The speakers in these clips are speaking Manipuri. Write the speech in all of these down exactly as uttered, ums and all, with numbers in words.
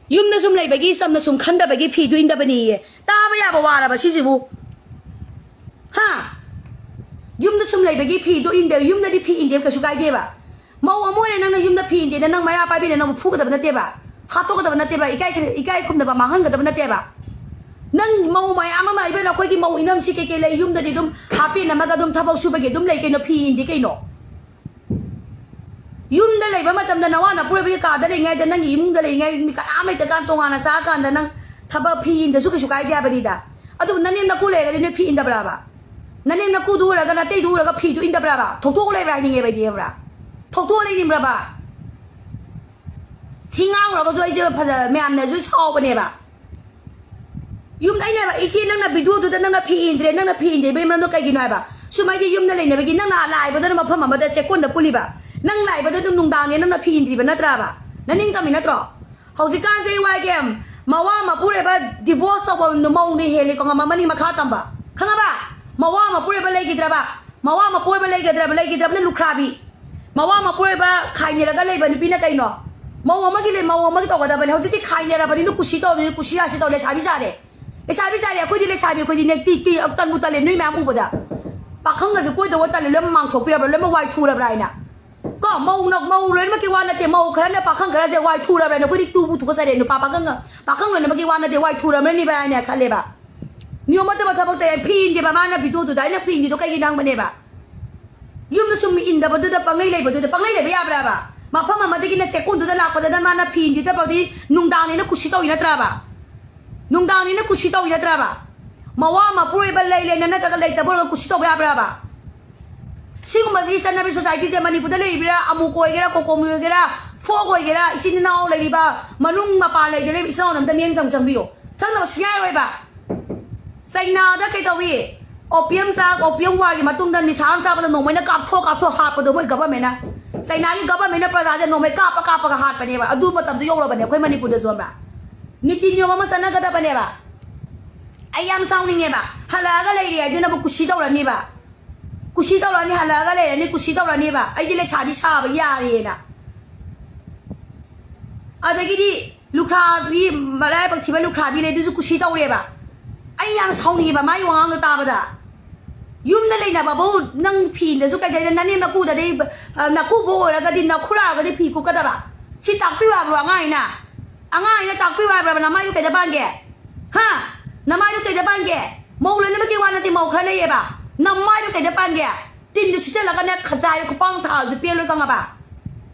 ꯌꯨꯝꯗ ꯁꯨꯝ ꯂꯩꯕꯒꯤ, ꯆꯝꯅ ꯁꯨꯝ ꯈꯟꯗꯕꯒꯤ ꯐꯤꯗꯨ ꯏꯟꯗꯕꯅꯤꯌꯦ꯫ ꯇꯥꯕ ꯌꯥꯕ ꯋꯥꯔꯕ ꯁꯤꯁꯤꯕꯨ? ꯍꯥ? ꯌꯨꯝꯗ ꯁꯨꯝ ꯂꯩꯕꯒꯤ ꯐꯤꯗꯨ ꯏꯟꯗꯦ, ꯌꯨꯝꯗꯗꯤ ꯐꯤ ꯏꯟꯗꯦꯕ ꯀꯩꯁꯨ ꯀꯥꯏꯗꯦꯕ꯫ ꯃꯧ ꯑꯃ ꯑꯣꯏꯅ ꯅꯪꯅ ꯌꯨꯝꯗ ꯐꯤ ꯏꯟꯗꯦꯅ ꯅꯪ ꯃꯩꯔꯥ ꯄꯥꯏꯕꯤꯅ ꯅꯪꯕꯨ ꯐꯨꯒꯗꯕ ꯅꯠꯇꯦꯕ, ꯊꯥꯠꯇꯣꯛꯀꯗꯕ ꯅꯠꯇꯦꯕ, ꯏꯀꯥꯏ ꯏꯀꯥꯏ ꯈꯨꯝꯅꯕ ꯃꯥꯡꯍꯟꯒꯗꯕ ꯅꯠꯇꯦꯕ꯫ ꯅꯪ ꯃꯧ ꯃꯌꯥꯝ ꯑꯃ, ꯏꯕꯦꯟ, ꯑꯩꯈꯣꯏꯒꯤ ꯃꯧ ꯏꯅꯝꯁꯤ ꯀꯩꯀꯩ ꯂꯩ, ꯌꯨꯝꯗꯗꯤ ꯑꯗꯨꯝ ꯍꯥꯞꯄꯦꯟ ꯑꯃꯒ ꯑꯗꯨꯝ ꯊꯕꯛ ꯁꯨꯕꯒꯤ ꯑꯗꯨꯝ ꯂꯩ ꯀꯩꯅꯣ, ꯐꯤ ꯏꯟꯗꯦ ꯀꯩꯅꯣ꯫ ꯌꯨꯝꯗ ꯂꯩꯕ ꯃꯇꯝꯗ ꯅꯋꯥ ꯅꯄꯨꯔꯣꯏꯕꯒꯤ ꯀꯥꯗ ꯂꯩꯔꯤꯉꯩꯗ, ꯅꯪꯒꯤ ꯏꯃꯨꯡꯗ ꯂꯩꯔꯤꯉꯩ, ꯃꯤ ꯀꯅꯥꯝ ꯂꯩꯇ꯭ꯔꯀꯥꯟ ꯇꯣꯉꯥꯟꯅ ꯆꯥꯀꯥꯟꯗ ꯅꯪ ꯊꯕꯛ ꯐꯤ ꯏꯟꯗꯁꯨ ꯀꯩꯁꯨ ꯀꯥꯏꯗꯦ ꯍꯥꯏꯕꯅꯤꯗ꯫ ꯑꯗꯨꯕꯨ ꯅꯅꯦꯝ ꯅꯀꯨ ꯂꯩꯔꯒꯗꯤ ꯅꯣꯏ ꯐꯤ ꯏꯟꯗꯕ꯭ꯔꯥꯕ? ꯅꯅꯦꯝ ꯅꯀꯨꯗꯨ ꯎꯔꯒ ꯅꯇꯩꯗꯨ ꯎꯔꯒ ꯐꯤꯗꯨ ꯏꯟꯗꯕ꯭ꯔꯥꯕ? ꯊꯣꯛꯇꯣꯛꯑ ꯂꯩꯕ꯭ꯔꯥ ꯍꯥꯏꯅꯤꯡꯉꯦꯕ ꯑꯩꯗꯤ, ꯈꯪꯕ꯭ꯔꯥ? ꯊꯣꯛꯇꯣꯛꯑ ꯂꯩꯅꯤꯡꯕ꯭ꯔꯥꯕ? ꯁꯤ ꯉꯥꯡꯉꯨꯔꯒꯁꯨ ꯑꯩꯁꯦ ꯐꯖ-, ꯃꯌꯥꯝꯅꯁꯨ ꯁꯥꯎꯕꯅꯦꯕ꯫ ꯌꯨꯝꯗ ꯑꯩꯅ ꯍꯥꯏꯕ, "ꯏꯆꯦ, ꯅꯪꯅ ꯚꯤꯗꯤꯑꯣꯗꯨꯗ ꯅꯪꯅ ꯐꯤ ꯏꯟꯗ꯭ꯔꯦ, ꯅꯪꯅ ꯐꯤ ꯏꯟꯗ꯭ꯔꯤꯕꯒꯤ ꯃꯔꯝꯗꯣ ꯀꯩꯒꯤꯅꯣ?" ꯍꯥꯏꯕ꯫ ꯁꯨꯝ ꯍꯥꯏꯗꯤ ꯌꯨꯝꯗ ꯂꯩꯅꯕꯒꯤ ꯅꯪꯅ ꯂꯥꯛꯏꯕꯗꯨꯅ ꯃꯐꯝ ꯑꯃꯗ ꯆꯦꯛꯀꯣꯟꯗ ꯄꯨꯜꯂꯤꯕ, ꯅꯪ ꯂꯥꯛꯏꯕꯗꯨ ꯑꯗꯨꯝ ꯅꯨꯡꯗꯥꯡꯅꯦ, ꯅꯪꯅ ꯐꯤ ꯏꯟꯗ꯭ꯔꯤꯕ ꯅꯠꯇ꯭ꯔꯥꯕ? ꯅꯅꯤꯡ ꯇꯝꯃꯤ ꯅꯠꯇ꯭ꯔꯣ? ꯍꯧꯖꯤꯛꯀꯥꯟꯁꯦ ꯏ ꯋꯥꯏꯒꯦꯝ, ꯃꯋꯥ ꯃꯄꯨꯔꯣꯏꯕ divorce ꯇꯧꯕ ꯃꯧꯅ ꯍꯦꯜꯂꯤꯀꯣ, ꯉꯝꯃ ꯃꯅꯤꯡ ꯃꯈꯥ ꯇꯝꯕ꯫ ꯈꯪꯉꯕ? ꯃꯋꯥ ꯃꯄꯨꯔꯣꯏꯕ ꯂꯩꯈꯤꯗ꯭ꯔꯕ? ꯃꯋꯥ ꯃꯄꯨꯔꯣꯏꯕ ꯂꯩꯈꯤꯗ꯭ꯔꯕ? ꯂꯩꯈꯤꯗ꯭ꯔꯕꯅ ꯂꯨꯈ꯭ꯔꯥꯕꯤ꯫ ꯃꯋꯥ ꯃꯄꯨꯔꯣꯏꯕ ꯈꯥꯏꯅꯔꯒ ꯂꯩꯕ ꯅꯨꯄꯤꯅ ꯀꯩꯅꯣ? ꯃꯧ ꯑꯃꯒꯤ ꯂꯩ, ꯃꯧ ꯑꯃꯒꯤ ꯇꯧꯒꯗꯕꯅꯤ꯫ ꯍꯧꯖꯤꯛꯇꯤ ꯈꯥꯏꯅꯔꯕꯅꯤꯅ ꯀꯨꯁꯤ ꯇꯧꯔꯕꯅꯤꯅ ꯀꯨꯁꯤ ꯔꯥꯁꯤ ꯇꯧ, ꯂꯩꯁꯥꯕꯤ ꯁꯥꯔꯦ꯫ ꯂꯩꯁꯥꯕꯤ ꯁꯥꯔꯦ, ꯑꯩꯈꯣꯏꯗꯤ ꯂꯩꯁꯥꯕꯤ, ꯑꯩꯈꯣꯏꯗꯤꯅꯦ, ꯇꯤ, ꯇꯤ, ꯇꯟꯕꯨ ꯇꯜꯂꯦ ꯅꯣꯏ ꯃꯌꯥꯝ ꯎꯕꯗ꯫ ꯄꯥꯈꯪꯒꯁꯦ ꯀꯣꯏꯗꯧꯕ ꯇꯜꯂꯦ, ꯂꯣꯏꯅꯃꯛ ꯃꯥꯡꯊꯣꯛꯄꯤꯔꯕ꯭ꯔꯥ, ꯂꯣꯏꯅꯃꯛ ꯋꯥꯏ ꯊꯨꯔꯕ꯭ꯔꯥ ꯍꯥꯏꯅ꯫ ꯀꯣ, ꯃꯧ ꯅ-, ꯃꯧ ꯂꯣꯏꯅꯃꯛꯀꯤ ꯋꯥ ꯅꯠꯇꯦ, ꯃꯧ ꯈꯔꯅ ꯄꯥꯈꯪ ꯈꯔꯁꯦ ꯋꯥꯏ ꯊꯨꯔꯕ꯭ꯔꯥ ꯍꯥꯏꯅ ꯑꯩꯈꯣꯏꯗꯤ ꯇꯨꯕꯨ ꯊꯨꯀꯠꯆꯔꯦ, ꯅꯨꯄꯥ ꯄꯥꯈꯪ, ꯄꯥꯈꯪ ꯂꯣꯏꯅꯃꯛꯀꯤ ꯋꯥ ꯅꯠꯇꯦ, ꯋꯥꯏ ꯊꯨꯔꯕ꯭ꯔꯅꯤꯕ ꯍꯥꯏꯅ ꯈꯜꯂꯦꯕ꯫ ꯅꯤꯌꯣꯝ ꯅꯠꯇꯕ ꯊꯕꯛꯇ ꯐꯤ ꯏꯟꯗꯦꯕ ꯃꯥꯅ ꯚꯤꯗꯤꯑꯣꯗꯨꯗ, ꯑꯩꯅ ꯐꯤ ꯏꯟꯗꯤꯗꯣ ꯀꯩꯒꯤꯅꯣ ꯍꯪꯕꯅꯦꯕ꯫ ꯌꯨꯝꯗ ꯁꯨꯝ ꯏꯟꯗꯕꯗꯨꯗ ꯄꯪꯂꯩ ꯂꯩꯕꯗꯨꯗ ꯄꯪꯂꯩ ꯂꯩꯕ ꯌꯥꯕ꯭ꯔꯕ? ꯃꯐꯝ ꯑꯃꯗꯒꯤꯅ ꯆꯦꯛꯀꯣꯟꯗꯨꯗ ꯂꯥꯛꯄꯗꯅ ꯃꯥꯅ ꯐꯤ ꯏꯟꯗꯤ ꯇꯧꯕꯗꯤ ꯅꯨꯡꯗꯥꯡꯅꯤꯅ ꯀꯨꯁꯤ ꯇꯧꯏ ꯅꯠꯇ꯭ꯔꯕ? ꯅꯨꯡꯗꯥꯡꯅꯤꯅ ꯀꯨꯁꯤ ꯇꯧꯏ ꯅꯠꯇ꯭ꯔꯕ? ꯃꯋꯥ ꯃꯄꯨꯔꯣꯏꯕ ꯂꯩ ꯂꯩꯅ ꯅꯠꯇ꯭ꯔꯒ ꯂꯩꯇꯕ ꯑꯣꯏꯔꯒ ꯀꯨꯁꯤ ꯇꯧꯕ ꯌꯥꯕ꯭ꯔꯕ? ꯁꯤꯒꯨꯝꯕꯁꯤ ꯆꯠꯅꯕꯤ ꯁꯣꯁꯥꯏꯇꯤꯁꯦ ꯃꯅꯤꯄꯨꯔꯗ ꯂꯩꯔꯤꯕ꯭ꯔꯥ, ꯑꯃꯨꯀ ꯑꯣꯏꯒꯦꯔꯥ, ꯀꯣꯀꯣꯃꯤ ꯑꯣꯏꯒꯦꯔꯥ, ꯐꯣꯛ ꯑꯣꯏꯒꯦꯔꯥ, ꯏꯆꯤꯟ ꯏꯅꯥꯎ ꯂꯩꯔꯤꯕ ꯃꯅꯨꯡ ꯃꯄꯥꯟ ꯂꯩꯗ ꯂꯩꯕ ꯏꯆꯤꯟ ꯏꯅꯥꯎꯅ ꯑꯝꯇ ꯃꯤꯠꯌꯦꯡ ꯆꯪ-, ꯆꯪꯕꯤꯌꯨ꯫ ꯆꯪꯅꯕ ꯁꯨꯡꯌꯥ ꯌꯥꯔꯣꯏꯕ꯫ ꯆꯩꯅꯥꯗ ꯀꯩ ꯇꯧꯏ? ꯑꯣꯄꯤꯌꯝ ꯆꯥ, ꯑꯣꯄꯤꯌꯝ ꯋꯥꯔꯒꯤ ꯃꯇꯨꯡꯗ ꯅꯤꯁꯥ ꯑꯃ ꯆꯥꯕꯗ ꯅꯣꯡꯃꯩꯅ ꯀꯥꯞꯊꯣꯛ ꯀꯥꯞꯊꯣꯛ ꯍꯥꯠꯄꯗꯣ ꯃꯣꯏ ꯒꯚꯔꯟꯃꯦꯟꯅ꯫ ꯆꯩꯅꯥꯒꯤ ꯒꯚꯔꯟꯃꯦꯟꯅ ꯄ꯭ꯔꯖꯥꯁꯦ ꯅꯣꯡꯃꯩ ꯀꯥꯞꯄ ꯀꯥꯞꯄꯒ ꯍꯥꯠꯄꯅꯦꯕ꯫ ꯑꯗꯨ ꯃꯇꯝꯗꯣ ꯌꯧꯔꯕꯅꯦ ꯑꯩꯈꯣꯏ ꯃꯅꯤꯄꯨꯔꯗꯁꯨ, ꯈꯪꯕ꯭ꯔꯥ? ꯅꯤꯇꯤ ꯅꯤꯌꯣꯝ ꯑꯃ ꯆꯠꯅꯒꯗꯕꯅꯦꯕ꯫ ꯑꯩ ꯌꯥꯝ ꯁꯥꯎꯅꯤꯡꯉꯦꯕ꯫ ꯍꯜꯂꯛꯑꯒ ꯂꯩꯔꯦ ꯍꯥꯏꯗꯨꯅꯕꯨ ꯀꯨꯁꯤ ꯇꯧꯔꯅꯤꯕ꯫ ꯀꯨꯁꯤ ꯇꯧꯔꯅꯤ, ꯍꯜꯂꯛꯑꯒ ꯂꯩꯔꯅꯤ, ꯀꯨꯁꯤ ꯇꯧꯔꯅꯤꯕ꯫ ꯑꯩꯗꯤ ꯂꯩꯁꯥꯕꯤ ꯁꯥꯕ ꯌꯥꯔꯦꯅ꯫ ꯑꯗꯒꯤꯗꯤ ꯂꯨꯈ꯭ꯔꯥꯕꯤ, ꯃꯔꯥꯏꯕꯛ ꯊꯤꯕ ꯂꯨꯈ꯭ꯔꯥꯕꯤ ꯂꯩ, ꯑꯗꯨꯁꯨ ꯀꯨꯁꯤ ꯇꯧꯔꯦꯕ꯫ ꯑꯩ ꯌꯥꯝ ꯁꯥꯎꯅꯤꯡꯉꯦꯕ ꯃꯥꯒꯤ ꯋꯥꯉꯥꯡꯗꯣ ꯇꯥꯕꯗ꯫ ꯌꯨꯝꯗ ꯂꯩꯅꯕꯕꯨ ꯅꯪ ꯐꯤꯗꯁꯨ ꯀꯩꯗꯩꯗ ꯅꯅꯦꯝ ꯅꯀꯨꯗꯗꯤ, ꯑ, ꯅꯀꯨꯕꯣꯛ ꯑꯣꯏꯔꯒꯗꯤ ꯅꯈꯨꯔꯥꯒꯗꯤ ꯐꯤ ꯀꯨꯞꯀꯗꯕ꯫ ꯁꯤ ꯇꯥꯛꯄꯤꯌꯨ ꯍꯥꯏꯕ꯭ꯔꯣ ꯑꯉꯥꯡ ꯑꯩꯅ? ꯑꯉꯥꯡ ꯑꯩꯅ ꯇꯥꯛꯄꯤꯌꯨ ꯍꯥꯏꯕ꯭ꯔꯕ? ꯅꯃꯥꯏꯗꯨ ꯀꯩꯗ ꯄꯥꯟꯒꯦ? ꯍꯥ? ꯅꯃꯥꯏꯗꯨ ꯀꯩꯗ ꯄꯥꯟꯒꯦ? ꯃꯧ ꯂꯣꯏꯅꯃꯛꯀꯤ ꯋꯥ ꯅꯠꯇꯦ, ꯃꯧ ꯈꯔ ꯂꯩꯌꯦꯕ꯫ ꯅꯃꯥꯏꯗꯨ ꯀꯩꯗ ꯄꯥꯟꯒꯦ? ꯇꯤꯟꯗꯨ ꯁꯤꯠꯆꯜꯂꯒꯅꯦ ꯈꯖꯥꯏꯗ ꯈꯨꯄꯥꯡ ꯊꯥꯔꯁꯨ ꯄꯦꯜꯂꯣꯏ ꯈꯪꯉꯕ?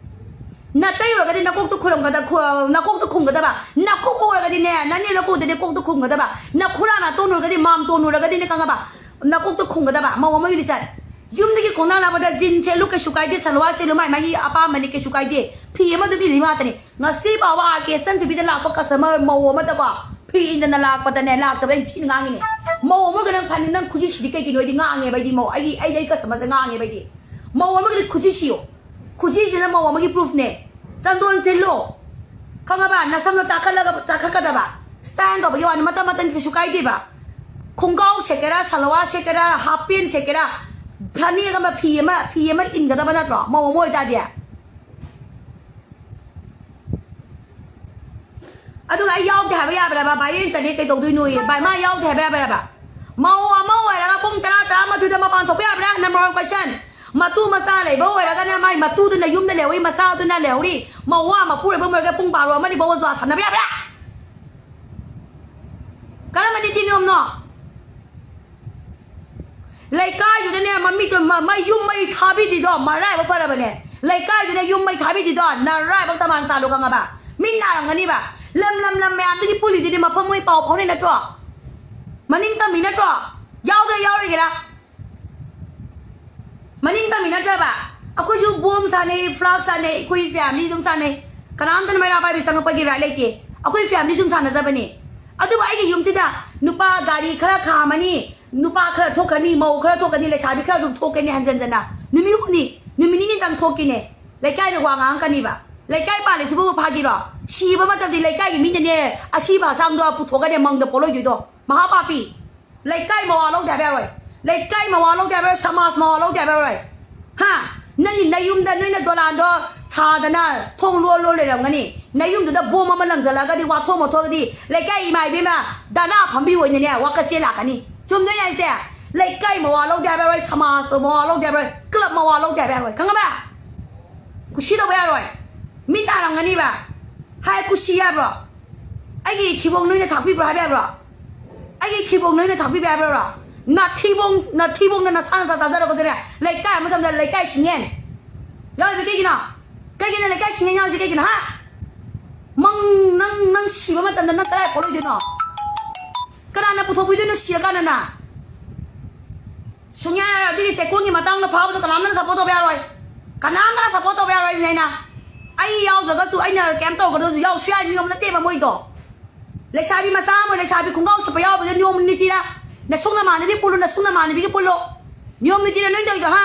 ꯅꯇꯩꯔꯨꯔꯒꯗꯤ ꯅꯀꯣꯛꯇ ꯈꯨꯔꯝꯒꯗ-, ꯈꯨ-, ꯅꯀꯣꯛꯇ ꯈꯨꯝꯒꯗꯕ꯫ ꯅꯀꯣꯛ ꯎꯔꯒꯗꯤꯅꯦ, ꯅꯅꯦ ꯅꯀꯣꯛꯇꯗꯤ ꯀꯣꯛꯇ ꯈꯨꯝꯒꯗꯕ꯫ ꯅꯈꯨꯔꯥ ꯅꯥꯇꯣꯟ ꯎꯔꯒꯗꯤ ꯃꯥꯝꯇꯣꯟ ꯎꯔꯒꯗꯤꯅꯦ ꯈꯪꯉꯕ? ꯅꯀꯣꯛꯇ ꯈꯨꯝꯒꯗꯕ꯫ ꯃꯧ ꯑꯃꯒꯤ ꯂꯤꯆꯠ꯫ ꯌꯨꯝꯗꯒꯤ ꯈꯣꯡꯅꯥꯡ ꯂꯥꯛꯄꯗ ꯖꯤꯟ ꯁꯦꯠꯂꯨ ꯀꯩꯁꯨ ꯀꯥꯏꯗꯦ, ꯁꯜꯋꯥꯔ ꯁꯦꯠꯂꯨ ꯃꯥꯏ ꯃꯥꯒꯤ ꯑꯄꯥꯝꯕꯅꯤ ꯀꯩꯁꯨ ꯀꯥꯏꯗꯦ꯫ ꯐꯤ ꯑꯃ ꯑꯗꯨꯝ ꯏꯜꯂꯤ ꯉꯥꯛꯇꯅꯤ꯫ ꯉꯁꯤ ꯐꯥꯎꯕ ꯑꯥꯔ ꯀꯦ ꯏꯁꯇꯟ ꯇꯤꯚꯤꯗ ꯂꯥꯛꯄ ꯀꯁꯇꯃꯔ ꯃꯧ ꯑꯃꯗꯀꯣ ꯐꯤ ꯏꯟꯗꯅ ꯂꯥꯛꯄꯗꯅꯦ, ꯂꯥꯛꯇꯕ ꯑꯩꯅ ꯊꯤꯅ ꯉꯥꯡꯉꯤꯅꯦ꯫ ꯃꯧ ꯑꯃꯒ ꯅꯪ ꯐꯅꯤ, ꯅꯪ ꯈꯨꯖꯤꯁꯤꯗꯤ ꯀꯩꯒꯤꯅꯣ? ꯑꯩꯗꯤ ꯉꯥꯡꯉꯦꯕ, ꯑꯩꯗꯤ ꯃꯧ, ꯑꯩꯒꯤ, ꯑꯩꯗꯤ ꯑꯩ ꯀꯁꯇꯃꯔꯁꯦ ꯉꯥꯡꯉꯦꯕ ꯑꯩꯗꯤ꯫ ꯃꯧ ꯑꯃꯒꯤꯗꯤ ꯈꯨꯖꯤ ꯁꯤꯌꯣ꯫ ꯈꯨꯖꯤꯁꯤꯅ ꯃꯧ ꯑꯃꯒꯤ ꯄ꯭ꯔꯨꯐꯅꯦ꯫ ꯆꯟꯗꯣꯟ ꯊꯤꯜꯂꯣ꯫ ꯈꯪꯉꯕ? ꯅꯁꯝꯗꯣ ꯇꯥꯈꯠꯂꯒ, ꯇꯥꯈꯠꯀꯗꯕ꯫ ꯁ꯭ꯇꯥꯏꯜ ꯇꯧꯕꯒꯤ ꯋꯥꯅꯤ, ꯃꯇꯝ ꯃꯇꯝꯒꯤ ꯀꯩꯁꯨ ꯀꯥꯏꯗꯦꯕ꯫ ꯈꯣꯡꯒ꯭ꯔꯥꯎ ꯁꯦꯠꯀꯦꯔꯥ, ꯁꯜꯋꯥꯔ ꯁꯦꯠꯀꯦꯔꯥ, ꯍꯥꯞ ꯄꯦꯟ ꯁꯦꯠꯀꯦꯔꯥ, ꯐꯅꯦꯛ ꯑꯃ, ꯐꯤ ꯑꯃ, ꯐꯤ ꯑꯃ ꯏꯟꯒꯗꯕ ꯅꯠꯇ꯭ꯔꯣ? ꯃꯧ ꯑꯃ ꯑꯣꯏꯇꯥꯔꯗꯤ꯫ ꯑꯗꯨꯒ ꯑꯩ ꯌꯥꯎꯗꯦ ꯍꯥꯏꯕ ꯌꯥꯕ꯭ꯔꯕ? ꯚꯥꯏꯔꯦꯟ ꯆꯠꯂꯦ ꯀꯩꯗꯧꯗꯣꯏꯅꯣꯌꯦ? ꯚꯥꯏ, ꯃꯥ ꯌꯥꯎꯗꯦ ꯍꯥꯏꯕ ꯌꯥꯕ꯭ꯔꯕ? ꯃꯧ ꯑꯃ ꯑꯣꯏꯔꯒ ꯄꯨꯡ ꯇꯔꯥ, ꯇꯔꯥꯃꯥꯊꯣꯏꯗ ꯃꯄꯥꯟ ꯊꯣꯛꯄ ꯌꯥꯕ꯭ꯔꯥ? Number one question. ꯃꯇꯨ ꯃꯆꯥ ꯂꯩꯕ ꯑꯣꯏꯔꯒꯅ ꯃꯥꯏ ꯃꯇꯨꯗꯨꯅ ꯌꯨꯝꯗ ꯂꯩꯍꯧꯔꯤ, ꯃꯆꯥꯗꯨꯅ ꯂꯩꯍꯧꯔꯤ, ꯃꯋꯥ ꯃꯄꯨꯔꯣꯏꯕ ꯑꯣꯏꯔꯒ ꯄꯨꯡ ꯕꯥꯔꯣ ꯑꯃꯅꯤ ꯐꯥꯎꯕ ꯖꯨꯋꯥ ꯁꯥꯟꯅꯕ ꯌꯥꯕ꯭ꯔꯥ? ꯀꯔꯝꯕ ꯅꯤꯇꯤ ꯅꯤꯌꯣꯝꯅꯣ? ꯂꯩꯀꯥꯏꯗꯨꯗꯅꯦ, ꯃꯃꯤꯠꯇꯣ, ꯃ-, ꯃꯩ, ꯌꯨꯝ ꯃꯩ ꯊꯥꯕꯤꯗ꯭ꯔꯤꯗꯣ ꯃꯔꯥꯏꯕꯛ ꯐꯔꯕꯅꯦ꯫ ꯂꯩꯀꯥꯏꯗꯨꯅ ꯌꯨꯝ ꯃꯩ ꯊꯥꯕꯤꯗ꯭ꯔꯤꯗꯣ ꯅꯔꯥꯏꯕꯛ ꯇꯃꯥꯟ ꯁꯥꯂꯨ ꯈꯪꯉꯕ? ꯃꯤ ꯅꯥꯔꯝꯒꯅꯤꯕ꯫ ꯂꯝ, ꯂꯝ, ꯂꯝ ꯃꯌꯥꯝꯗꯒꯤ ꯄꯨꯜꯂꯤꯗꯨꯗꯤ ꯃꯐꯝ ꯃꯣꯏ ꯄꯥꯎ ꯐꯥꯎꯅꯩ ꯅꯠꯇ꯭ꯔꯣ? ꯃꯅꯤꯡ ꯇꯝꯃꯤ ꯅꯠꯇ꯭ꯔꯣ? ꯌꯥꯎꯗ꯭ꯔꯥ ꯌꯥꯎꯔꯣꯏꯒꯦꯔꯥ? ꯃꯅꯤꯡ ꯇꯝꯃꯤ ꯅꯠꯇ꯭ꯔꯕ? ꯑꯩꯈꯣꯏꯁꯨ ꯕꯣꯝ ꯁꯥꯟꯅꯩ, ꯐ꯭ꯂꯥꯛ ꯁꯥꯟꯅꯩ, ꯑꯩꯈꯣꯏ ꯐꯦꯃꯤꯂꯤ ꯑꯗꯨꯝ ꯁꯥꯟꯅꯩ꯫ ꯀꯅꯥꯝꯇꯅ ꯃꯩꯔꯥ ꯄꯥꯏꯕꯤ ꯆꯪꯉꯛꯄꯒꯤ ꯔꯥꯏꯠ ꯂꯩꯇꯦ꯫ ꯑꯩꯈꯣꯏ ꯐꯦꯃꯤꯂꯤ ꯁꯨꯝ ꯁꯥꯟꯅꯖꯕꯅꯦ꯫ ꯑꯗꯨꯕꯨ ꯑꯩꯒꯤ ꯌꯨꯝꯁꯤꯗ ꯅꯨꯄꯥ ꯒꯥꯔꯤ ꯈꯔ ꯈꯥꯝꯃꯅꯤ, ꯅꯨꯄꯥ ꯈꯔ ꯊꯣꯛꯈ꯭ꯔꯅꯤ, ꯃꯧ ꯈꯔ ꯊꯣꯛꯀꯅꯤ, ꯂꯩꯁꯥꯕꯤ ꯈꯔ ꯑꯗꯨꯝ ꯊꯣꯛꯀꯅꯤ ꯍꯟꯖꯟꯖꯅ꯫ ꯅꯨꯃꯤꯠ ꯍꯨꯝꯅꯤ, ꯅꯨꯃꯤꯠ ꯅꯤꯅꯤꯗꯪ ꯊꯣꯛꯀꯤꯅꯦ꯫ ꯂꯩꯀꯥꯏꯅ ꯋꯥ ꯉꯥꯡꯉꯛꯀꯅꯤꯕ꯫ ꯂꯩꯀꯥꯏ ꯄꯥꯜꯂꯤꯁꯤꯕꯨ ꯐꯥꯒꯤꯔꯣ? ꯁꯤꯕ ꯃꯇꯝꯗꯤ ꯂꯩꯀꯥꯏꯒꯤ ꯃꯤꯅꯅꯦ ꯑꯁꯤꯕ ꯍꯛꯆꯥꯡꯗꯣ ꯄꯨꯊꯣꯛꯀꯅꯤ ꯃꯪꯗ ꯄꯣꯠꯂꯣꯏꯗꯣꯏꯗꯣ꯫ ꯃꯍꯥꯄꯥꯄꯤ꯫ ꯂꯩꯀꯥꯏ ꯃꯋꯥ ꯂꯧꯗꯦ ꯍꯥꯏꯕ ꯌꯥꯔꯣꯏ꯫ ꯂꯩꯀꯥꯏ ꯃꯋꯥ ꯂꯧꯗꯦ ꯍꯥꯏꯕ ꯌꯥꯔꯣꯏ꯫ ꯁꯃꯥꯖ ꯃꯋꯥ ꯂꯧꯗꯦ ꯍꯥꯏꯕ ꯌꯥꯔꯣꯏ꯫ ꯍꯥ? ꯅꯪꯒꯤ ꯅꯌꯨꯝꯗ ꯅꯣꯏꯅ ꯗꯣꯂꯥꯟꯗꯣ ꯁꯥꯗꯅ ꯊꯣꯡ ꯂꯣꯜ ꯂꯣꯜ ꯂꯩꯔꯝꯒꯅꯤ꯫ ꯅꯌꯨꯝꯗꯨꯗ ꯕꯣꯝ ꯑꯃ ꯂꯪꯁꯤꯜꯂꯒꯗꯤ, ꯋꯥꯊꯣꯛ ꯃꯊꯣꯛꯑꯗꯤ ꯂꯩꯀꯥꯏ ꯏꯃꯥ ꯏꯕꯦꯝꯃ ꯙꯔꯅꯥ ꯐꯝꯕꯤ ꯑꯣꯏꯅꯅꯦ ꯋꯥꯀꯠ ꯆꯦ ꯂꯥꯛꯀꯅꯤ꯫ ꯆꯨꯝꯗꯣꯏꯅꯦ ꯍꯥꯏꯁꯦ꯫ ꯂꯩꯀꯥꯏ ꯃꯋꯥ ꯂꯧꯗꯦ ꯍꯥꯏꯕ ꯌꯥꯔꯣꯏ, ꯁꯃꯥꯖꯇꯣ ꯃꯋꯥ ꯂꯧꯗꯦ ꯍꯥꯏꯕ ꯌꯥꯔꯣꯏ, ꯀ꯭ꯂꯕ ꯃꯋꯥ ꯂꯧꯗꯦ ꯍꯥꯏꯕ ꯌꯥꯔꯣꯏ, ꯈꯪꯉꯕ? ꯀꯨꯁꯤ ꯇꯧꯕ ꯌꯥꯔꯣꯏ꯫ ꯃꯤꯠ ꯅꯥꯔꯝꯒꯅꯤꯕ꯫ ꯍꯥꯏ ꯀꯨꯁꯤ ꯍꯥꯏꯕ꯭ꯔꯣ? ꯑꯩꯒꯤ ꯊꯤꯕꯣꯡ ꯅꯣꯏꯅ ꯊꯥꯛꯄꯤꯕ꯭ꯔꯣ ꯍꯥꯏꯕ ꯌꯥꯕ꯭ꯔꯣ? ꯑꯩꯒꯤ ꯊꯤꯕꯣꯡ ꯅꯣꯏꯅ ꯊꯥꯛꯄꯤꯕ ꯌꯥꯕ꯭ꯔꯣ? ꯅꯥꯊꯤꯕꯣꯡ, ꯅꯥꯊꯤꯕꯣꯡꯅ ꯅꯁꯥ ꯅꯁꯥ ꯆꯥꯖꯔꯒꯗꯨꯅꯦ ꯂꯩꯀꯥꯏ ꯑꯃ ꯆꯪꯕꯗ ꯂꯩꯀꯥꯏ ꯁꯤꯡꯉꯦꯟ ꯌꯥꯎꯔꯤꯕ ꯀꯩꯒꯤꯅꯣ? ꯀꯩꯒꯤꯅꯣ ꯂꯩꯀꯥꯏ ꯁꯤꯡꯉꯦꯟ ꯌꯥꯎꯔꯤꯁꯦ ꯀꯩꯒꯤꯅꯣ, ꯍꯥ? ꯃꯪ, ꯅꯪ, ꯅꯪ ꯁꯤꯕ ꯃꯇꯝꯗ ꯅꯪ ꯀꯗꯥꯏ ꯄꯣꯛꯂꯣꯏꯗꯣꯏꯅꯣ? ꯀꯅꯥꯅ ꯄꯨꯊꯣꯛꯄꯤꯗꯣꯏꯅꯣ ꯁꯤꯔꯀꯥꯟꯗꯅ? ꯁꯨꯡꯌꯥ ꯌꯥꯔꯣꯏ꯫ ꯑꯗꯨꯒꯤ ꯆꯦꯛꯀꯣꯟꯒꯤ ꯃꯇꯥꯡꯗ ꯐꯥꯕꯗꯣ ꯀꯅꯥꯝꯇꯅ ꯁꯞꯄꯣꯔꯠ ꯇꯧꯕ ꯌꯥꯔꯣꯏ꯫ ꯀꯅꯥꯝꯇꯅ ꯁꯞꯄꯣꯔꯠ ꯇꯧꯕ ꯌꯥꯔꯣꯏ ꯁꯤꯅꯦ ꯑꯩꯅ꯫ ꯑꯩ ꯌꯥꯎꯗ꯭ꯔꯒꯁꯨ, ꯑꯩꯅ ꯀꯩꯝ ꯇꯧꯗ꯭ꯔꯒꯁꯨ ꯌꯥꯎꯁꯨ ꯌꯥꯏ, ꯅꯤꯌꯣꯝ ꯅꯠꯇꯦꯕ ꯃꯣꯏꯗꯣ꯫ ꯂꯩꯁꯥꯕꯤ ꯃꯆꯥ ꯑꯃ, ꯂꯩꯁꯥꯕꯤ ꯈꯣꯡꯒ꯭ꯔꯥꯎ ꯁꯦꯠꯄ ꯌꯥꯎꯕꯗ ꯅꯤꯌꯣꯝ ꯅꯤꯇꯤꯔ? ꯅꯁꯨꯡ ꯅꯃꯥꯟꯅꯕꯤ ꯄꯨꯜꯂꯨ, ꯅꯁꯨꯡ ꯅꯃꯥꯟꯅꯕꯤꯒ ꯄꯨꯜꯂꯨ꯫ ꯅꯤꯌꯣꯝ ꯅꯤꯇꯤꯔ ꯅꯣꯏ ꯇꯧꯔꯤꯗꯣ, ꯍꯥ?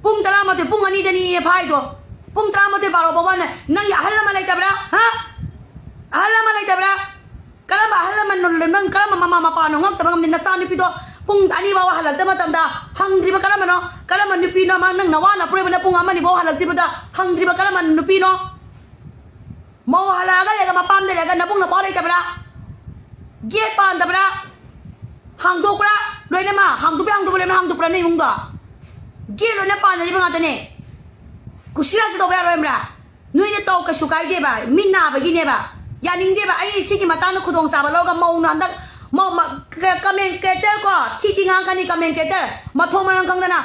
ꯄꯨꯡ ꯇꯔꯥꯃꯥꯊꯣꯏ, ꯄꯨꯡ ꯑꯅꯤꯗꯅꯤ ꯐꯥꯏꯗꯣ꯫ ꯄꯨꯡ ꯇꯔꯥꯃꯥꯊꯣꯏ ꯕꯥꯔꯣ ꯐꯥꯎꯕ ꯅ-, ꯅꯪꯒꯤ ꯑꯍꯜ ꯑꯃ ꯂꯩꯇꯕ꯭ꯔꯥ? ꯍꯥ? ꯑꯍꯜ ꯑꯃ ꯂꯩꯇꯕ꯭ꯔꯥ? ꯀꯔꯝꯕ ꯑꯍꯜ ꯂꯃꯟꯅꯣ? ꯅꯪ ꯀꯔꯝꯕ ꯃꯃꯥ ꯃꯄꯥꯅꯣ ꯉꯛꯇꯕ ꯉꯝꯗꯦ? ꯅꯆꯥꯅꯨꯄꯤꯗꯣ ꯄꯨꯡ ꯑꯅꯤ ꯐꯥꯎꯕ ꯍꯜꯂꯛꯇꯕ ꯃꯇꯝꯗ ꯍꯪꯗ꯭ꯔꯤꯕ ꯀꯔꯝꯕꯅꯣ? ꯀꯔꯝꯕ ꯅꯨꯄꯤꯅꯣ? ꯃꯥ ꯅꯪ ꯅꯋꯥ ꯅꯄꯨꯔꯣꯏꯕꯅ ꯄꯨꯡ ꯑꯃ ꯑꯅꯤ ꯐꯥꯎ ꯍꯜꯂꯛꯇ꯭ꯔꯤꯕꯗ ꯍꯪꯗ꯭ꯔꯤꯕ ꯀꯔꯝꯕ ꯅꯨꯄꯤꯅꯣ? ꯃꯧ ꯍꯜꯂꯛꯑꯒ ꯂꯩꯔꯒ ꯃꯄꯥꯝꯗ ꯂꯩꯔꯒ ꯅꯕꯨꯡ ꯅꯄꯥ ꯂꯩꯇꯕ꯭ꯔꯥ? ꯒꯦꯠ ꯄꯥꯟꯗꯕ꯭ꯔꯥ? ꯍꯥꯡꯗꯣꯛꯄ꯭ꯔꯥ? ꯂꯣꯏꯅꯃꯛ ꯍꯥꯡꯗꯣꯛꯄ, ꯍꯥꯡꯗꯣꯛꯄ ꯂꯣꯏꯅ ꯍꯥꯡꯗꯣꯛꯄ꯭ꯔꯥ ꯅꯣꯏ ꯏꯃꯨꯡꯗꯣ? ꯒꯦꯠ ꯂꯣꯏꯅ ꯄꯥꯟꯅꯔꯤꯕ ꯉꯥꯛꯇꯅꯦ꯫ ꯀꯨꯁꯤꯔꯥꯁꯤ ꯇꯧꯕ ꯌꯥꯔꯣꯏ ꯍꯥꯏꯕ꯭ꯔꯥ? ꯅꯣꯏꯅ ꯇꯧ, ꯀꯩꯁꯨ ꯀꯥꯏꯗꯦꯕ, ꯃꯤꯠ ꯅꯥꯕꯒꯤꯅꯦꯕ꯫ ꯌꯥꯅꯤꯡꯗꯦꯕ꯫ ꯑꯩ ꯁꯤꯒꯤ ꯃꯇꯥꯡꯗ ꯈꯨꯗꯣꯡꯆꯥꯕ ꯂꯧꯔꯒ ꯃꯧꯅ ꯍꯟꯗꯛ ꯃꯧ-, ꯃ-, ꯀ-, comment creator ꯀꯣ, ꯊꯤ ꯊꯤ ꯉꯥꯡꯉꯛꯀꯅꯤ comment creator, ꯃꯊꯣꯡ ꯃꯔꯝ ꯈꯪꯗꯅ꯫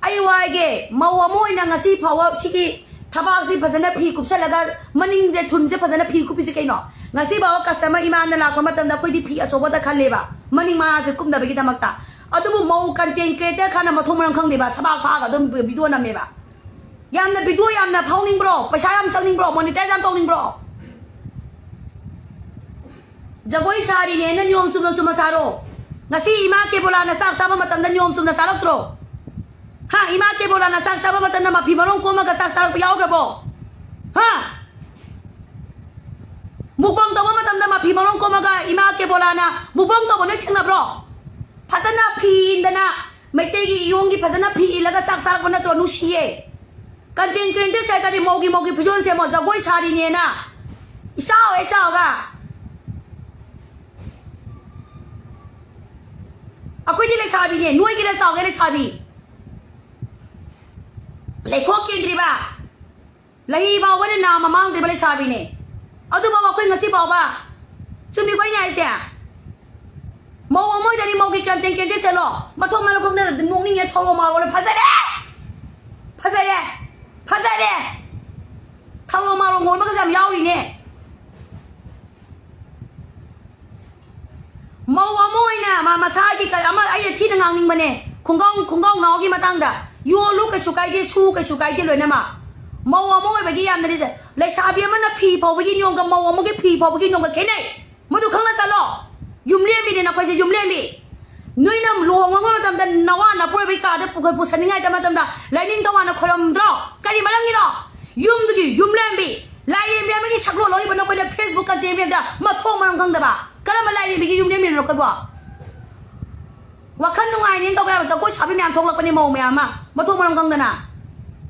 ꯑꯩ ꯋꯥꯏꯒꯦ, ꯃꯧ ꯑꯃ ꯑꯣꯏꯅ ꯉꯁꯤ ꯐꯥꯎꯕ ꯁꯤꯒꯤ ꯊꯕꯥꯛꯁꯤ ꯐꯖꯅ ꯐꯤ ꯀꯨꯞꯁꯜꯂꯒ, ꯃꯅꯤꯡꯁꯦ ꯊꯨꯟꯁꯦ ꯐꯖꯅ ꯐꯤ ꯀꯨꯞꯄꯤꯁꯦ ꯀꯩꯅꯣ? ꯉꯁꯤ ꯐꯥꯎꯕ customer ꯏꯃꯥꯅ ꯂꯥꯛꯄ ꯃꯇꯝꯗ ꯑꯩꯈꯣꯏꯗꯤ ꯐꯤ ꯑꯆꯧꯕꯗ ꯈꯜꯂꯦꯕ, ꯃꯅꯤꯡ ꯃꯥꯁꯦ ꯀꯨꯞꯅꯕꯒꯤꯗꯃꯛꯇ꯫ ꯑꯗꯨꯕꯨ ꯃꯧ content creator ꯈꯔꯅ ꯃꯊꯣꯡ ꯃꯔꯝ ꯈꯪꯗꯦꯕ, ꯁꯕꯥꯛ ꯐꯥꯛꯑꯒ ꯑꯗꯨꯝ video ꯅꯝꯃꯦꯕ꯫ ꯌꯥꯝꯅ video ꯌꯥꯝꯅ ꯐꯥꯎꯅꯤꯡꯕ꯭ꯔꯣ? ꯄꯩꯁꯥ ꯌꯥꯝ ꯆꯪꯅꯤꯡꯕ꯭ꯔꯣ? Monetize ꯌꯥꯝ ꯇꯧꯅꯤꯡꯕ꯭ꯔꯣ? ꯖꯒꯣꯏ ꯁꯥꯔꯤꯅꯦꯅ ꯅꯤꯌꯣꯝ ꯆꯨꯝꯅ ꯆꯨꯝꯅ ꯁꯥꯔꯣ꯫ ꯉꯁꯤ ꯏꯃꯥ ꯀꯦꯕꯣꯂꯥꯅ ꯆꯥꯛ ꯆꯥꯕ ꯃꯇꯝꯗ ꯅꯤꯌꯣꯝ ꯆꯨꯝꯅ ꯆꯥꯔꯛꯇ꯭ꯔꯣ? ꯍꯥ? ꯏꯃꯥ ꯀꯦꯕꯣꯂꯥꯅ ꯆꯥꯛ ꯆꯥꯕ ꯃꯇꯝꯗ ꯃꯐꯤ ꯃꯔꯣꯡ ꯀꯣꯝꯃꯒ ꯆꯥꯛ ꯆꯥꯔꯛꯄ ꯌꯥꯎꯈ꯭ꯔꯕꯣ? ꯍꯥ? Mukbang ꯇꯧꯕ ꯃꯇꯝꯗ ꯃꯐꯤ ꯃꯔꯣꯡ ꯀꯣꯝꯃꯒ ꯏꯃꯥ ꯀꯦꯕꯣꯂꯥꯅ mukbang ꯇꯧꯕ ꯅꯣꯏ ꯊꯦꯡꯅꯕ꯭ꯔꯣ? ꯐꯖꯅ ꯐꯤ ꯏꯟꯗꯅ ꯃꯩꯇꯩꯒꯤ ꯏꯌꯣꯡꯒꯤ ꯐꯖꯅ ꯐꯤ ꯏꯜꯂꯒ ꯆꯥꯛ ꯆꯥꯔꯛꯄ ꯅꯠꯇ꯭ꯔꯣ? ꯅꯨꯡꯁꯤꯌꯦ꯫ Content creator ꯁꯦ ꯍꯥꯏꯇꯥꯔꯗꯤ ꯃꯧꯒꯤ, ꯃꯧꯒꯤ ꯐꯤꯖꯣꯜ ꯁꯦꯝꯃꯣ, ꯖꯒꯣꯏ ꯁꯥꯔꯤꯅꯦꯅ꯫ ꯏꯆꯥꯎ ꯍꯦꯛ ꯆꯥꯎꯒ꯫ ꯑꯩꯈꯣꯏꯗꯤ ꯂꯩꯁꯥꯕꯤꯅꯦ, ꯅꯣꯏꯒꯤꯅ ꯆꯥꯎꯒꯦ ꯂꯩꯁꯥꯕꯤ꯫ ꯂꯩꯈꯣꯛ ꯀꯦꯟꯗ꯭ꯔꯤꯕ꯫ ꯂꯩ ꯐꯥꯎꯕꯅ ꯅꯥ ꯃꯃꯥꯡꯗ꯭ꯔꯤꯕ ꯂꯩꯁꯥꯕꯤꯅꯦ꯫ ꯑꯗꯨꯐꯥꯎ ꯑꯩꯈꯣꯏ ꯉꯁꯤ ꯐꯥꯎꯕ꯫ ꯆꯨꯝꯃꯤꯀꯣ ꯑꯩꯅ ꯍꯥꯏꯁꯦ? ꯃꯧ ꯑꯃ ꯑꯣꯏꯗꯗꯤ ꯃꯧꯒꯤ content creator ꯁꯦꯠꯂꯣ꯫ ꯃꯊꯣꯡ ꯃꯔꯝ ꯈꯪꯗꯅ ꯑꯗꯨꯝ ꯅꯣꯛꯅꯤꯡꯉꯦ, ꯊꯧꯔꯣ ꯃꯥꯔꯣ ꯂꯣꯏ꯫ ꯐꯖꯔꯦ! ꯐꯖꯔꯦ! ꯐꯖꯔꯦ! ꯊꯧꯔꯣ ꯃꯥꯔꯣ ꯉꯣꯟꯕꯒꯁꯨ ꯌꯥꯝ ꯌꯥꯎꯔꯤꯅꯦ꯫ ꯃꯧ ꯑꯃ ꯑꯣꯏꯅ ꯃꯥ ꯃꯁꯥꯒꯤ ꯀ-, ꯑꯃ ꯑꯩꯅ ꯊꯤꯅ ꯉꯥꯡꯅꯤꯡꯕꯅꯦ꯫ ꯈꯣꯡꯒꯥꯎ, ꯈꯣꯡꯒꯥꯎ ꯅꯥꯎꯒꯤ ꯃꯇꯥꯡꯗ ꯌꯣꯜꯂꯨ ꯀꯩꯁꯨ ꯀꯥꯏꯗꯦ, ꯁꯨ ꯀꯩꯁꯨ ꯀꯥꯏꯗꯦ ꯂꯣꯏꯅꯃꯛ꯫ ꯃꯧ ꯑꯃ ꯑꯣꯏꯕꯒꯤ ꯌꯥꯝꯅꯗꯤ ꯆ-, ꯂꯩꯁꯥꯕꯤ ꯑꯃꯅ ꯐꯤ ꯐꯧꯕꯒꯤ ꯅꯤꯌꯣꯝꯒ ꯃꯧ ꯑꯃꯒꯤ ꯐꯤ ꯐꯧꯕꯒꯤ ꯅꯤꯌꯣꯝꯒ ꯈꯦꯠꯅꯩ꯫ ꯃꯗꯨ ꯈꯪꯅ ꯆꯠꯂꯣ꯫ ꯌꯨꯝꯂꯦꯝꯕꯤꯅꯦ ꯅꯈꯣꯏꯁꯦ, ꯌꯨꯝꯂꯦꯝꯕꯤ꯫ ꯅꯣꯏꯅ ꯂꯨꯍꯣꯡꯕ ꯃꯇꯝꯗ ꯅꯋꯥ ꯅꯄꯨꯔꯣꯏꯕꯒꯤ ꯀꯥꯗ ꯄꯨꯈꯠ-, ꯄꯨꯁꯟꯅꯤꯡꯉꯥꯏꯗꯃꯛ ꯃꯇꯝꯗ ꯂꯥꯏꯅꯤꯡ ꯊꯧꯋꯥꯅ ꯈꯣꯏꯔꯝꯗ꯭ꯔꯣ? ꯀꯔꯤ ꯃꯔꯝꯒꯤꯅꯣ? ꯌꯨꯝꯗꯨꯒꯤ ꯌꯨꯝꯂꯦꯝꯕꯤ, ꯂꯥꯏꯔꯦꯝꯕꯤ ꯑꯃꯒꯤ ꯁꯛꯂꯣꯟ ꯂꯧꯔꯤꯕ ꯅꯈꯣꯏꯅ Facebook content ꯃꯌꯥꯝꯗ ꯃꯊꯣꯡ ꯃꯔꯝ ꯈꯪꯗꯕ꯫ ꯀꯔꯝꯕ ꯂꯥꯏꯔꯦꯝꯕꯤꯒꯤ ꯌꯨꯝꯂꯦꯝꯕꯤꯅꯣ ꯅꯈꯣꯏꯕꯣ? ꯋꯥꯈꯜ ꯅꯨꯡꯉꯥꯏꯅꯦꯅ ꯇꯧꯕ ꯌꯥꯕ ꯖꯒꯣꯏ ꯁꯥꯕꯤ ꯃꯌꯥꯝ ꯊꯣꯛꯂꯛꯄꯅꯦ, ꯃꯧ ꯃꯌꯥꯝ ꯑꯃ ꯃꯊꯣꯡ ꯃꯔꯝ ꯈꯪꯗꯅ꯫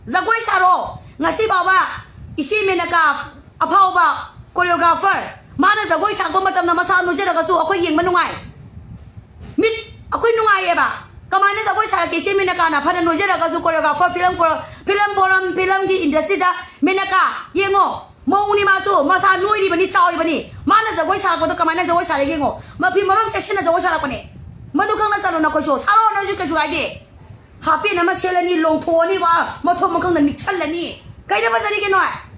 ꯖꯒꯣꯏ ꯁꯥꯔꯣ꯫ ꯉꯁꯤ ꯐꯥꯎꯕ ꯏꯆꯦ ꯃꯦꯅꯀꯥ ꯑꯐꯥꯎꯕ choreographer, ꯃꯥꯅ ꯖꯒꯣꯏ ꯁꯥꯔꯛꯄ ꯃꯇꯝꯗ ꯃꯁꯥ ꯅꯣꯏꯖꯔꯒꯁꯨ ꯑꯩꯈꯣꯏ ꯌꯦꯡꯕ ꯅꯨꯡꯉꯥꯏ꯫ ꯃꯤꯠ ꯑꯩꯈꯣꯏ ꯅꯨꯡꯉꯥꯏꯌꯦꯕ꯫ ꯀꯃꯥꯏꯅ ꯖꯒꯣꯏ ꯁꯥꯔꯛꯀꯦ ꯏꯆꯦ ꯃꯦꯅꯀꯥꯅ? ꯐꯅ ꯅꯣꯏꯖꯔꯒꯁꯨ choreographer, film ꯀꯣ-, film ꯐꯣꯔꯝ, film ꯒꯤ industry ꯗ ꯃꯦꯅꯀꯥ ꯌꯦꯡꯉꯣ꯫ ꯃꯧꯅꯤ ꯃꯥꯁꯨ, ꯃꯁꯥ ꯅꯣꯏꯔꯤꯕꯅꯤ, ꯆꯥꯎꯔꯤꯕꯅꯤ꯫ ꯃꯥꯅ ꯖꯒꯣꯏ ꯁꯥꯔꯛꯄꯗꯣ ꯀꯃꯥꯏꯅ ꯖꯒꯣꯏ ꯁꯥꯔꯦ ꯌꯦꯡꯉꯣ꯫ ꯃꯐꯤ ꯃꯔꯣꯟ ꯆꯦꯛꯁꯤꯟꯅ ꯖꯒꯣꯏ ꯁꯥꯔꯛꯄꯅꯦ꯫ ꯃꯗꯨ ꯈꯪꯅ ꯆꯠꯂꯣ ꯅꯈꯣꯏꯁꯨ꯫ ꯁꯥꯔꯣ ꯅꯣꯏꯁꯨ, ꯀꯩꯁꯨ ꯀꯥꯏꯗꯦ꯫ ꯍꯥꯞꯄꯦꯟ ꯑꯃ ꯁꯦꯠꯂꯅꯤ, ꯂꯣꯡꯊꯣꯛꯑꯅꯤ, ꯋꯥ, ꯃꯊꯣꯡ ꯃꯈꯪꯗ ꯅꯤꯛꯁꯜꯂꯅꯤ꯫ ꯀꯩꯗ ꯐꯖꯔꯤꯒꯦ ꯅꯣꯏ?